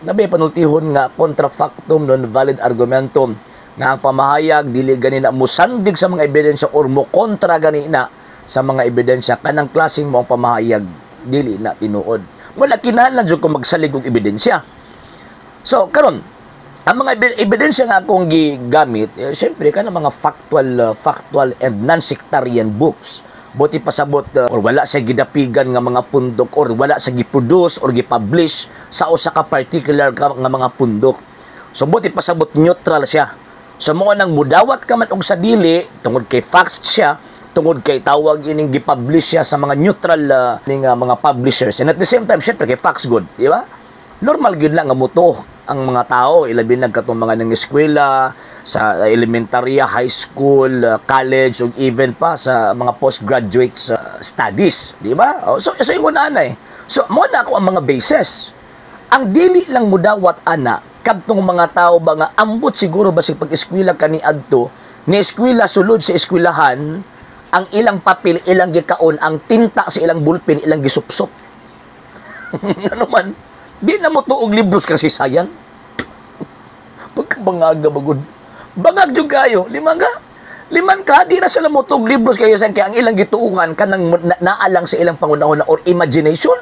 Nabi panultihon nga contra factum non valid argumentum, nga ang pamahayag dili gani na musandig sa mga ebidensya or mo kontra gani na sa mga ebidensya, kanang klaseng mo ang pamahayag dili na tinuod. Wala kinahanglan jud ko magsalig og ebidensya. So karon, ang mga ebidensya nga akong gigamit, eh, siyempre kanang mga factual and non-sectarian books. Buot pasabot or wala sa gidapigan nga mga pundok or wala sa giproduce or gipublish sa usa ka particular nga mga pundok. So buot pasabot neutral siya. So mo nang mudawat ka man og sa dili tungod kay facts siya, tungod kay tawag ining gipublish siya sa mga neutral ning mga publishers. And at the same time, syempre kay facts good, di ba? Normal gyud lang nga mutuo ang mga tao, ilabi na katong mga nang eskwela sa elementarya, high school, college ug even pa sa mga postgraduate studies, di ba? Oh, so ingon ana eh. So mo na ako ang mga bases. Ang dili lang mudawat ana kadtong mga tao ba nga ambot siguro ba sa pag-eskwela kani adto ni eskwela, sulod sa eskwelahan, ang ilang papel ilang gikaon, ang tinta sa ilang ballpen ilang gisupsop. Ano man, di na mo tuog libros kasi sayang. Pagkabangaga bagod. Bangag jud kayo, limang ka. Liman ka, di na sila mo tuog libros kayo kay ang ilang gituuhan kanang naalang sa ilang pangunahon or imagination.